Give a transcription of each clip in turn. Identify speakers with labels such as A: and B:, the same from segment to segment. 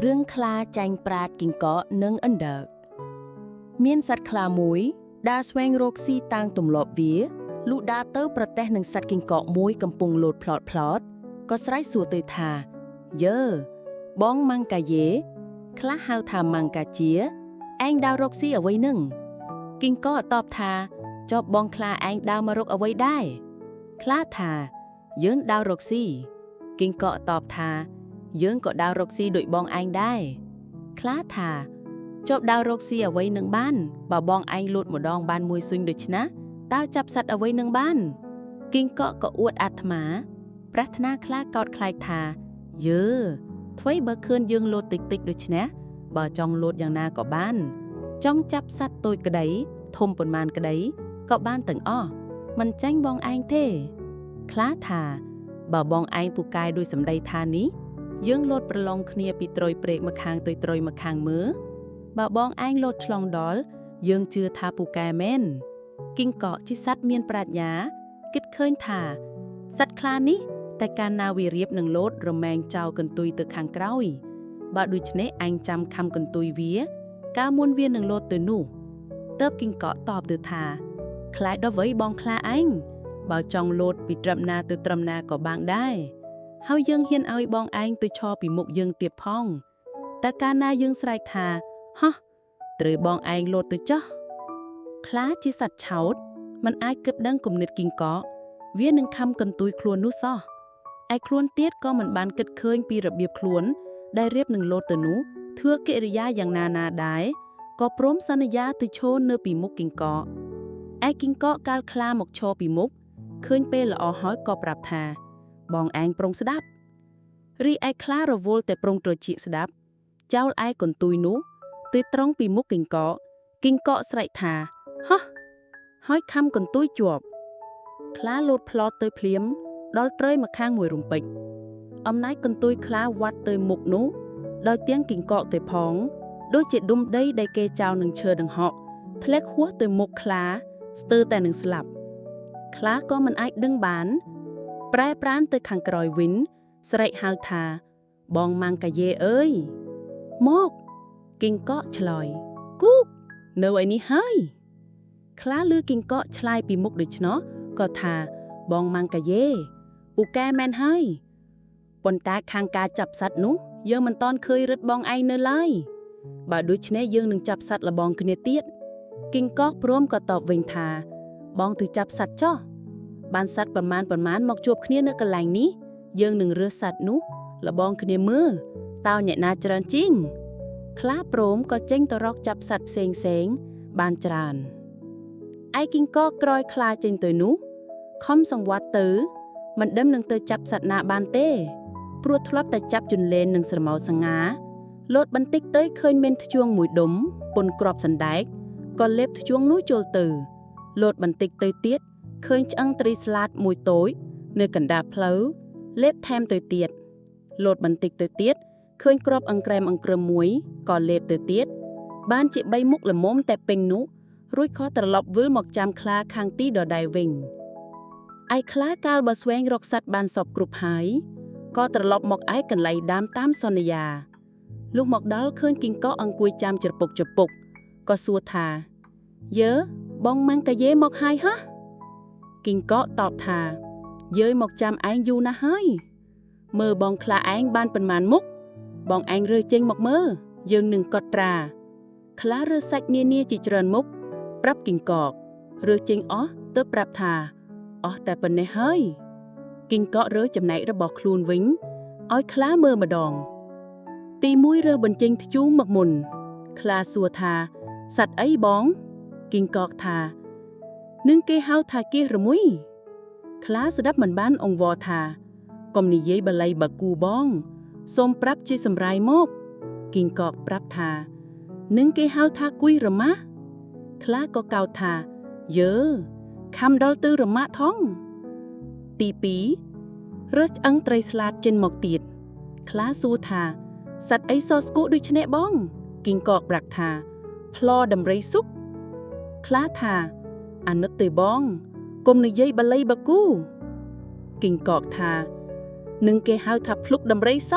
A: រឿងខ្លាចាញ់ប្រាជ្ញគីងកកនិងអណ្ដើកមានសត្វខ្លាមួយដើរស្វែងរកស៊ីតាំងទម្លាប់វាលុះដើរទៅប្រទះនឹងសត្វគីងកកមួយកំពុងលោតផ្លោតផ្លោតក៏ស្រែកសួរទៅថាយើបងម៉ាំងកាយេខ្លះហៅថាម៉ាំងកាជាឯងដើររកស៊ីអ្វីនឹងគីងកកតបថាចុះបងខ្លាឯងដើរមករកអ្វីដែរខ្លាថាយើងដើររកស៊ីគីងកកតបថាយើងក៏ដើររកស៊ីដូចបងឯងដែរខ្លាថាចប់ដើររកស៊ីអ្វីនឹងបានបើបងឯងលូតម្ដងបានមួយស៊ុញដូច្នេះតើចាប់សត្វអ្វីនឹងបានគីងកកក៏អួតអាត្មាប្រាថ្នាខ្លាកោតខ្លាចថាយើថ្វីបើខឿនយើងលោតតិចតិចដូច្នេះបើចង់លោតយ៉ាងណាក៏បានចង់ចាប់សត្វតូចក្តីធំប៉ុន្មានក្តីក៏បានទាំងអស់មិនចាញ់បងឯងទេខ្លាថាបើបងឯងពូកែដោយសម្ដីថានេះយើងលោតប្រឡងគ្នាពីត្រុយព្រែកមកខាងទៅត្រុយមកខាងមើលបើបងឯងលោតឆ្លងដល់យើងជឿថាពូកែមែនគីងកកជាសត្វមានប្រាជ្ញាគិតឃើញថាសត្វខ្លានេះតែកាលណាវារៀបនឹងលោតរមែងចោលកន្ទុយទៅខាងក្រោយបើដូច្នេះឯងចាំខំកន្ទុយវាកាលមុនវានឹងលោតទៅនោះទើបគីងកកតបទៅថាខ្លាចដល់អ្វីបងខ្លាឯងបើចង់លោតពីត្រឹមណាទៅត្រឹមណាក៏បានដែរហើយយើងហ៊ានឲ្យបងឯងទៅឈរពីមុខយើងទៀតផងតែកាលណាយើងស្រែកថាហោះត្រូវបងឯងលោតទៅចោះខ្លាជាសត្វឆោតมันអាចគិតដឹងគំនិតគីងកកវានឹងខំកន្ទុយខ្លួននោះសោះឯខ្លួនទៀតក៏មិនបានគិតឃើញពីរបៀបខ្លួនដែលរៀបនឹងលោតទៅនោះធ្វើកិរិយាយ៉ាងណាណាដែរក៏ព្រមសន្យាទៅឈរនៅពីមុខគីងកកឯគីងកកកាលខ្លាមកឈរពីមុខឃើញពេលល្អហើយក៏ប្រាប់ថាបងឯងប្រុងស្ដាប់រីឯខ្លារវល់តែប្រុងត្រចៀកស្ដាប់ចោលឯកន្ទុយនោះទៅត្រង់ពីមុខគីងកកគីងកកស្រែកថាហោះហើយខំកន្ទុយជាប់ខ្លាលោតផ្លោតទៅភ្លាមដល់ត្រើយមកខាងមួយរំពេចអំណាចកន្ទុយខ្លាវត្តទៅមុខនោះដោយទៀងគីងកកទៅផងដូចជាដុំដីដែលគេចោលនឹងឈើដង្ហក់ធ្លាក់ហួសទៅមុខខ្លាស្ទើរតែនឹងស្លាប់ខ្លាក៏មិនអាចដឹងបានប្រែប្រានទៅខាងក្រោយវិញស្រែកហៅថាបងម៉ាំងកាយេអើយមកគីងកកឆ្លើយគូកនៅឯនេះហើយខ្លាលឺគីងកកឆ្លើយពីមុខដូច្នោះក៏ថាបងម៉ាំងកាយេពូកែមែនហើយប៉ុន្តែខាងការចាប់សត្វនោះយើងមិនតាន់ឃើញរឹតបងឯងនៅឡើយបើដូច្នេះយើងនឹងចាប់សត្វលបងគ្នាទៀតគីងកកព្រមក៏តបវិញថាបងទៅចាប់សត្វចោះបានសត្វប្រមាណមកជួបគ្នានៅកន្លែងនេះយើងនឹងរើសសត្វនោះលបងគ្នាមើលតើអ្នកណាច្រើនជាងខ្លាព្រមក៏ចេញទៅរកចាប់សត្វផ្សេងៗបានច្រើនឯគីងកកក្រោយខ្លាចេញទៅនោះខំសង្វាត់ទៅមិនដឹងនឹងទៅចាប់សត្វណាបានទេព្រោះធ្លាប់តែចាប់ជន្លេននិងស្រមោលសងាលោតបន្តិចទៅឃើញមានធ្យូងមួយដុំពុនក្របសណ្ដែកក៏លេបធ្យូងនោះចូលទៅលោតបន្តិចទៅទៀតឃើញឆ្អឹងត្រីស្លាតមួយតូចនៅកណ្ដាលផ្លូវលេបថែមទៅទៀតលោតបន្តិចទៅទៀតឃើញក្របអង្ក្រែមអង្ក្រឹមមួយក៏លេបទៅទៀតបានជា3មុខល្មមតែពេញនោះរួចខត្រឡប់វិលមកចាំខ្លាខាងទីដដែលវិញឯខ្លាកាលបើស្វែងរកសត្វបានសពគ្រប់ហើយក៏ត្រឡប់មកឯកន្លែងដើមតាមសន្យាលុះមកដល់ឃើញគីងកកអង្គុយចាំច្រពុកច្រពុកក៏សួរថាយើបងម៉ាំងកាយេមកហើយហ៎គីងកកតបថាយើមកចាំឯងយូរណាស់ហើយមើលបងខ្លាឯងបានប៉ុន្មានមុខបងឯងរើចេញមកមើលយើងនឹងកត់ត្រាខ្លារើសាច់នានាជាច្រើនមុខប្រាប់គីងកករើចេញអស់ទៅប្រាប់ថាអស់តែប៉ុណ្ណេះហើយគីងកករើចំណែករបស់ខ្លួនវិញឲ្យខ្លាមើលម្ដងទីមួយរើបញ្ចេញធ្យូងមកមុនខ្លាសួរថាសត្វអីបងគីងកកថានឹងគេហៅថាគៀសរមួយខ្លាស្ដាប់មិនបានអង្វរថាកុំនិយាយបល័យបកូបងសូមប្រាប់ជាសម្រាយមកគីងកកប្រាប់ថានឹងគេហៅថាគួយរម៉ាស់ខ្លាក៏កោតថាយើខំដល់ទៅរម៉ាក់ថងទី2រើសឆ្អឹងត្រីស្លាតចេញមកទៀតខ្លាសួរថាសត្វអីសស្គូដូច្នេះបងគីងកកប្រាប់ថាផ្លដំរីសុកខ្លាថាអាណិតទេបងកុំនិយាយបល័យបកូគីងកកថានឹងគេហៅថាភ្លុកដំរីស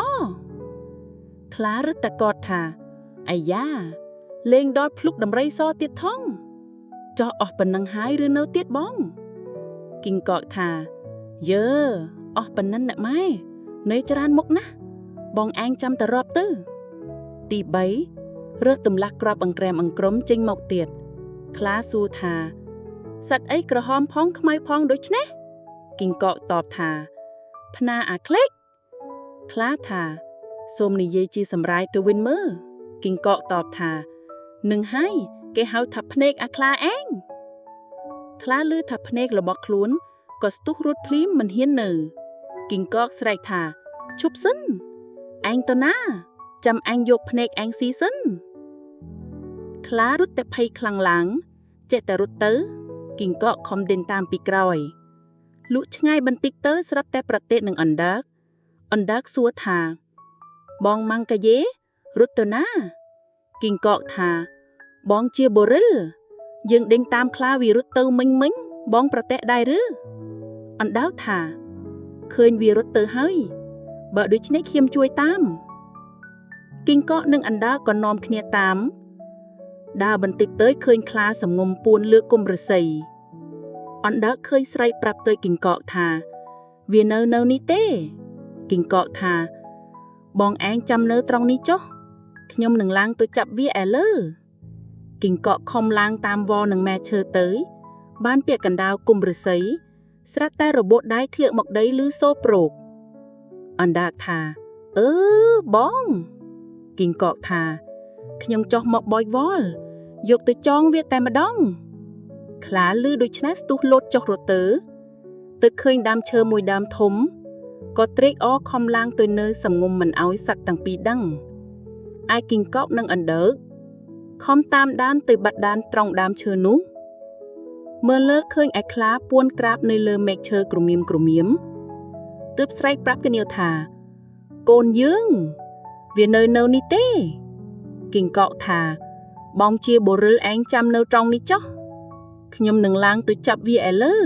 A: ខ្លារឹតតែកតថាអាយ៉ាលេងដល់ភ្លុកដំរីសទៀតថងចោះអស់ប៉ុណ្ណឹងហើយឬនៅទៀតបងគីងកកថាយើអស់ប៉ុណ្ណឹងអ្នកម៉ែនៅច្រើនមុខណាស់បងឯងចាំតែរាប់ទៅទី3រើសទម្លាស់ក្របអង្ក្រាមអង្ក្រុមចេញមកទៀតខ្លាសួរថាសត្វអីក្រហមផងខ្មៅផងដូច្នេះគីងកកតបថាផ្ណាអាក្លេកខ្លាថាសូមនិយាយជាសម្រាយទៅវិញមើលគីងកកតបថានឹងហើយគេហៅថាភ្នែកអាខ្លាឯងខ្លាលឺថាភ្នែករបស់ខ្លួនក៏ស្ទុះរត់ភ្លាមមិនហ៊ាននៅគីងកកស្រែកថាឈប់សិនឯងទៅណាចាំអញយកភ្នែកឯងស៊ីសិនខ្លារត់តែភ័យខ្លាំងឡើងចេះតែរត់ទៅគីងកកខំដេញតាមពីក្រោយលុះឆ្ងាយបន្តិចទៅស្រាប់តែប្រទេសនឹងអណ្ដើកអណ្ដើកសួរថាបងម៉ាំងកាយេរត់ទៅណាគីងកកថាបងជាបុរិលយើងដេញតាមខ្លាវារត់ទៅមិញមិញបងប្រទេសដែរឬអណ្ដើកថាឃើញវារត់ទៅហើយបើដូច្នេះខ្ញុំជួយតាមគីងកកនិងអណ្ដើកក៏នាំគ្នាតាមដើរបន្តិចទៅឃើញខ្លាសំងំពួនលើកគុំឫស្សីអណ្ដើកឃើញស្រែកប្រាប់ទៅគីងកកថាវានៅនេះទេគីងកកថាបងឯងចាំនៅត្រង់នេះចុះខ្ញុំនឹងឡើងទៅចាប់វាឯលើគីងកកខំឡើងតាមវល់នឹងម៉ែឈើទៅបានពាក្យកណ្ដាលគុំឫស្សីស្រាប់តែរបូតដៃធ្លាក់មកដីលឺសូរប្រោកអណ្ដើកថាអឺបងគីងកកថាខ្ញុំចុះមកបោចវល់យកទៅចងវាតែម្ដងខ្លាលឺដូច្នេះស្ទុះលោតចុះរត់ទៅឃើញដើមឈើមួយដើមធំក៏ត្រេកអរខំឡើងទៅនៅសំងំមិនអោយសត្វទាំងពីរដឹងឯគីងកកនិងអណ្ដើកខំតាមដានទៅបាត់ដានត្រង់ដើមឈើនោះមើលលើឃើញឯខ្លាពួនក្រាបនៅលើមែកឈើក្រមៀមក្រមៀមទើបស្រែកប្រាប់គ្នាថាកូនយើងវានៅនេះទេគីងកកថាបងជាបុរិលឯងចាំនៅត្រង់នេះចុះខ្ញុំនឹងឡើងទៅចាប់វាឯលើ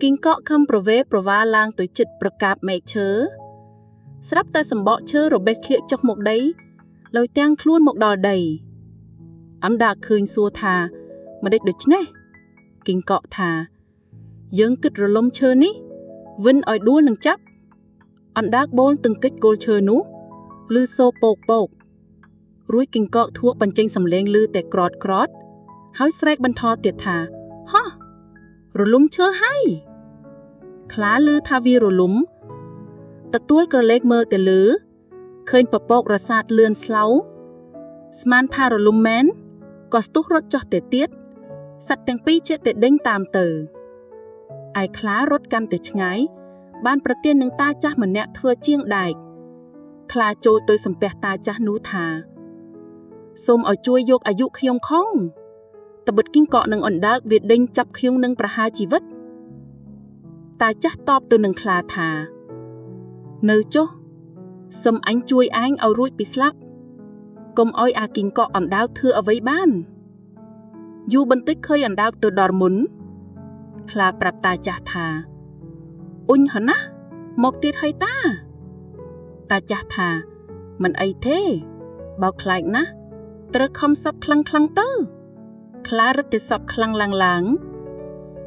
A: គីងកកខំប្រវេប្រវាឡើងទៅចិត្តប្រកាបមែកឈើស្រាប់តែសម្បកឈើរបេះធ្លាក់ចុះមកដីលយទាំងខ្លួនមកដល់ដីអណ្ដើកឃើញសួរថាម្ដេចដូច្នេះគីងកកថាយើងគិតរលំឈើនេះវិនឲ្យដួលនឹងចាប់អណ្ដើកបូលទង្គិចគល់ឈើនោះលឺសូរពោកពោករួចគីងកកធួបញ្ចេញសំឡេងលឺតែក្រតក្រតហើយស្រែកបន្តទៀតថាហោះរលំឈើហើយខ្លាលឺថាវារលំទទួលក្រឡេកមើលទៅលើឃើញពពករសាទលឿនស្លូវស្មានថារលំមែនក៏ស្ទុះរត់ចុះទៅទៀតសត្វទាំងពីរចេះតែដេញតាមទៅឯខ្លារត់កាន់តែឆ្ងាយបានប្រទាននឹងតាចាស់ម្នាក់ធ្វើជាងដែកខ្លាចូលទៅសំពះតាចាស់នោះថាសូមឲ្យជួយយកអាយុខ្ញុំខងតបិតគីងកកនឹងអណ្ដើកវាដេញចាប់ខ្ញុំនឹងប្រហារជីវិតតាចាស់តបទៅនឹងខ្លាថានៅចុះសូមអញជួយឯងឲ្យរួចពីស្លាប់កុំឲ្យអាគីងកកអណ្ដើកធ្វើអ្វីបានយូរបន្តិចឃើញអណ្ដើកទៅដល់មុនខ្លាប្រាប់តាចាស់ថាអ៊ុញហណាមកទៀតហើយតាតាចាស់ថាមិនអីទេបើខ្លាចណាស់ត្រូវខំសប់ខ្លាំងខ្លាំងទៅខ្លារឹតតែសប់ខ្លាំងឡើងឡើង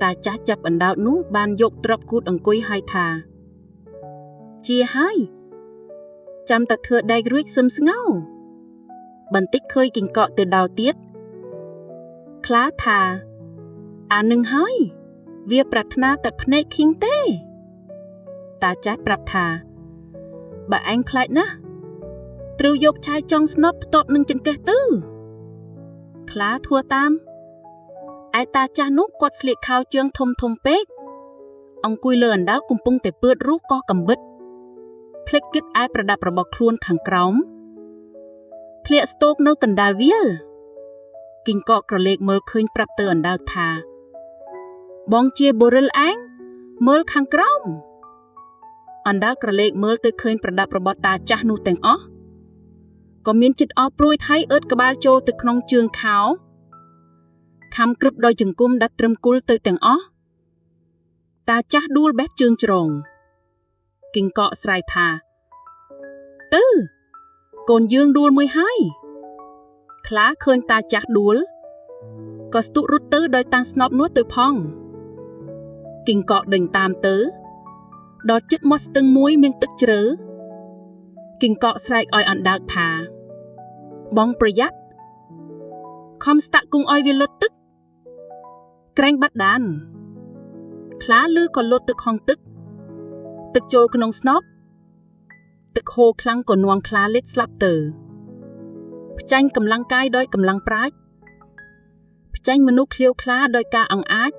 A: តាចាស់ចាប់អណ្ដើកនោះបានយកទ្របគូតអង្គុយហើយថាជាហើយចាំតែធ្វើដែករួចសឹមស្ងោបន្តិចឃើញគីងកកទៅដល់ទៀតខ្លាថាអានឹងហើយវាប្រាថ្នាតែភ្នែកឃីងទេតាចាស់ប្រាប់ថាបើឯងខ្លាចណាស់ត្រូវយកឆាយចង់ស្នប់ផ្ទាប់នឹងចង្កេះទៅខ្លាធ្វើតាមឯតាចាស់នោះគាត់ស្លៀកខោជើងធំធំពេកអង្គុយលើអណ្ដើកកំពុងតែពើតរូសកោះកំបិតភ្លេចគិតឯប្រដាប់របស់ខ្លួនខាងក្រោមធ្លាក់ស្ទោកនៅកណ្ដាលវាលគីងកកក្រឡេកមើលឃើញប្រាប់ទៅអណ្ដើកថាបងជាបុរិលឯងមើលខាងក្រោមអណ្ដើកក្រឡេកមើលទៅឃើញប្រដាប់របស់តាចាស់នោះទាំងអស់ក៏មានចិត្តអស់ព្រួយថៃអើតក្បាលចូលទៅក្នុងជើងខោខំក្រឹបដោយចង្គមដាច់ត្រឹមគល់ទៅទាំងអស់តាចាស់ដួលបេះជើងច្រងគីងកកស្រែកថាទៅ
B: កូនយើងដួលមួយហើយខ្លាឃើញតាចាស់ដួលក៏ស្ទុះរត់ទៅដោយតាំងស្នប់នោះទៅផងគីងកកដេញតាមទៅដល់ជិតមាត់ស្ទឹងមួយមានទឹកជ្រៅគីងកកស្រែកឲ្យអណ្ដើកថា បងប្រយ័ត្នខំស្តាក់គង់ឲ្យវាលុតទឹកក្រែងបាត់ដានខ្លាលឺក៏លុតទឹកហងទឹក ទឹកចូលក្នុងស្នប់ទឹកហូរខ្លាំងក៏នាំខ្លាលិចស្លាប់ទៅផ្ចាញ់កម្លាំងកាយដោយកម្លាំងប្រាជ្ញផ្ចាញ់មនុស្សឃ្លាវខ្លាដោយការអង្អាច